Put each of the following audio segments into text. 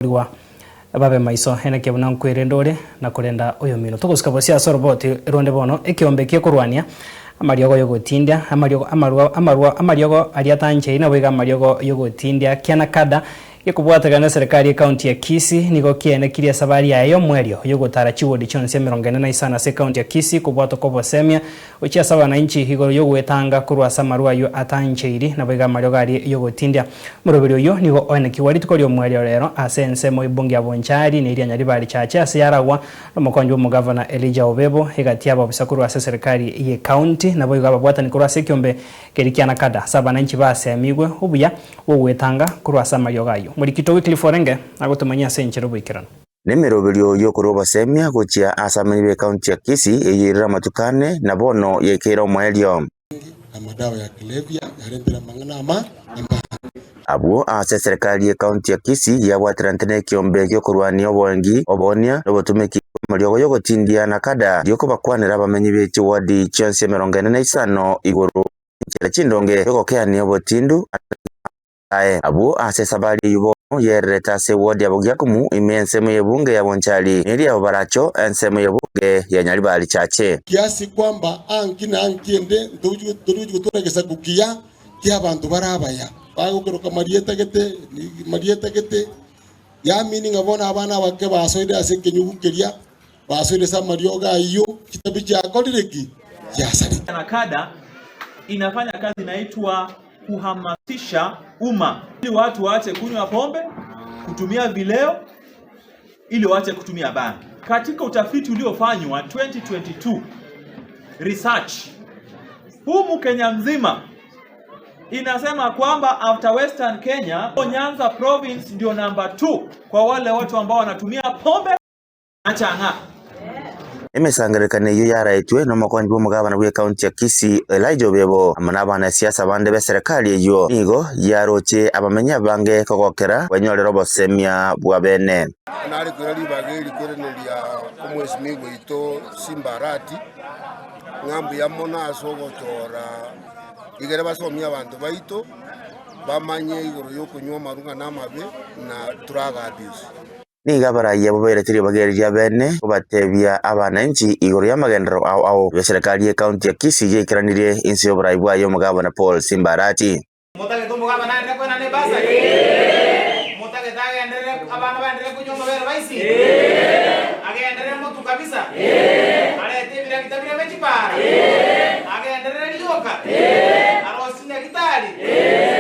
Rigwa babe maiso eneke buna nkwerenda ore na korenda oyomino. Togosika bosio ase oroboti ronde bono, ekeombe gekorwania amariogo y'ogotindia, amariogo amarwa amarwa amariogo aria atancheiri naboigo amariogo y'ogotindia kianakada gekobwatekana neserikari y'ecounty ya Kisii nigo kiaenekirie esabari yaye y'omoerio y'ogotara chiwodi chionsi 45 ase ecounty ya Kisii kobwatoka obosemia gochia ase abananchi igoro y'ogwetanga korwa ase amarwa ayio atancheiri naboigo amariogo aria y'ogotindia. Omoroberi oyio nigo oenekigwa rituko ri'omoerio rero ase ensemo y'ebunge ya Bonchari na eria Nyaribari Chache ase yaragwa nomokonyi bw'omogavana Elijah Obebo egati y'abaofisa korwa ase eserekari y'ecounty naboigo ababwatani korwa ase ekiombe keria kia Nakada ase abananchi basemigwe obuya bw'ogwetanga korwa ase amariogo ayio. Morikito Wycliffe Orenge agotomanyia ase enchera oboikeranu. Nemeroberio y'okorua obosemia gochia ase amenyi b'ecounty ya Kisii eyio erire amatuko ane na bono yaikeire omoerio. Amadawa ya kulevya yarentire amang'ana ama amaange. Abwo ase eserekari y'ecounty ya Kisii yabwateranete nekiombe gi'okorwania oboengi, oboonia, na obotumeki bw'amariogo y'ogotindia na kada ri'okobakwanera abamenyi be chiwadi chionsi 45 igoro y'enchera chindonge y'ogokeania obotindu Aye abwo ase esabari eyio bono yererete ase ewodi ya Bogiakumu ime ensemo y'ebunge ya Bonchari, na eria ya Bobaracho ensemo y'ebunge ya Nyaribari Chache. Kiasi kwamba anki na anki ende ntori gochi gotwara egesaku kiya ki'abanto bare abaya, bagokeroka marieta gete, marieta gete, yamini ng'a bono abana abake basoire ase ekenyugu keria, basoire ase amariogo ayio, chitabi chiakorire ki? Chiasarete. NACADA inafanya kazi inaitwa kuhamasisha umma ili watu waache kunywa pombe, kutumia vileo, ili waache kutumia bangi. Katika utafiti uliofanywa 2022 research humu Kenya mzima inasema kwamba after Western Kenya, Nyanza province ndio namba 2 kwa wale watu ambao wanatumia pombe na chang'aa. Emesangererekano eyio yaraetwe nomokonyi bw'omogabana bw'ecounty ya Kisii Elijah Obebo amo nabanasiasa bande b'eserekari eyio nigo yaroche abamenyi abange kogokera kwenyorera obosemia bwa bene. Nare koira ribaga eri koiraneria omwesimigwa oito Simba Arati, ng'a mbuya mono ase ogochora igere basomie abanto baito, bamanye igoro y'okonywa amarwa ng'a namabe na drug abuse. Nigo abarai abwo bairete ribaga eri ria bene kobatebia abananchi igoro y'amagenderero ao ao y'eserekari y'ecounty ya Kisii yaikeranirie inse y'oborai bwaye omogabana Paul Simba Arati. Motagete omogabana agenderere koenana ebasari? Motagete agenderere abana baenderere konywa amabere baisi? Agenderere motu kabisa? Arete ebiragita bireme chipara? Agenderere rioka? Arosie nyagitari?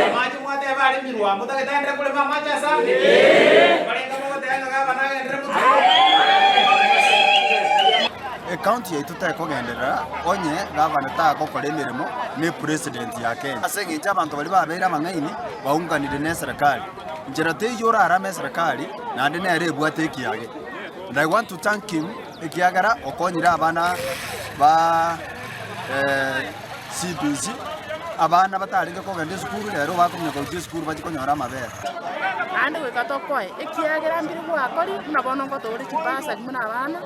Amache mwateba aremirwa, motagete agenderere korema amache asande? Barenge mogoteba ng'a gavana agenderere motu? Ecounty yaito tekogenderera onye gavana tagokora emeremo ne epresident ya Kenya. Ase eng'encho abanto baria babeire abang'aini baunganire ne eserekari. Nchera teiyo orarame eserekari naende nere ebwate ekiage. And I want to thank him ekiagera okonyire abana ba CBC, abana batarenge kogenda esukuru rero bakomanya gochia esukuru bachie konyora amabere. Naende goika tokoe, ekiagera mbire gwakori, buna bono ngotore chibasari buna abana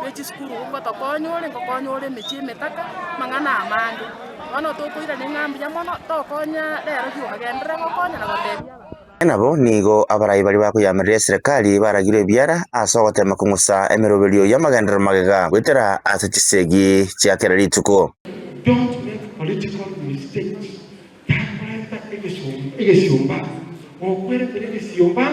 be chisukuru igo ngotokonya ore, ngokonya ore emechie emetaka, amang'ana amange. Bono tokoirania ng'a mbuya mono, tokonya rero rioka, genderera gokonya na gotebia abanto. Nabo nigo abarai baria bakoyamerera eserekari baragirwe ebiara ase ogotema kong'usa emeroberio y'amagenderero magega goetera ase chisegi chia kera rituko. Don't make political mistakes takoreta egesomba egesiomba gokweretera egesiomba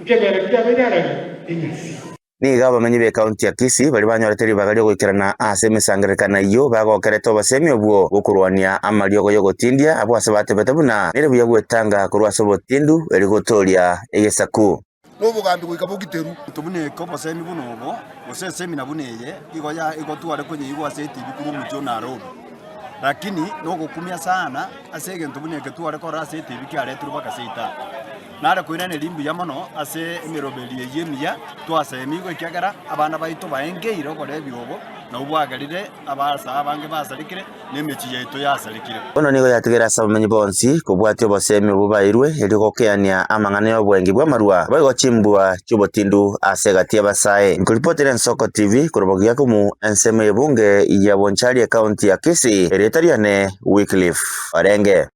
nkebera kiabeire arari enyasi. Nigo abamenyi b'Ekaunti ya Kisii baria banyorete ribaga ri'ogoikerana ase emesangererekano eyio bagokerete obosemi obwo bw'okorwania amariogo y'ogotindia abwo ase batebete buna nere buya gwetanga korwa ase obotindu erio gotooria egesaku. Nobogambi goika bogiteru. Egento buna eke, obosemi buna obo, gose esemina buna eye, igo ya igo tware konyeigwa ase etibi korwa omochie o Nairobi. Lakini nogokumia sana ase egento buna eke tware korora ase etibi kiaretirwe mpaka seito aa. Nare koiraneria mbuya mono ase emeroberi eyio emiya twasemigwe, ekiagera abana baito baengeire oborebi obo, nabwo bwagerire abasaa abange basarekire, na emechie yaito yasarekire. Bono nigo yatigere ase abamenyi bonsi kobwatia obosemi obwo baeirwe, erio gokeania amang'ana y'obwengi bw'amarua, boigo chimbua chi'obotindu ase egati y'abasae. Nkoripotera Ensoko TV korwa Bogiakumu, ensemo y'ebunge ya Bonchari ecounty ya Kisii, erieta riane Wycliffe Orenge.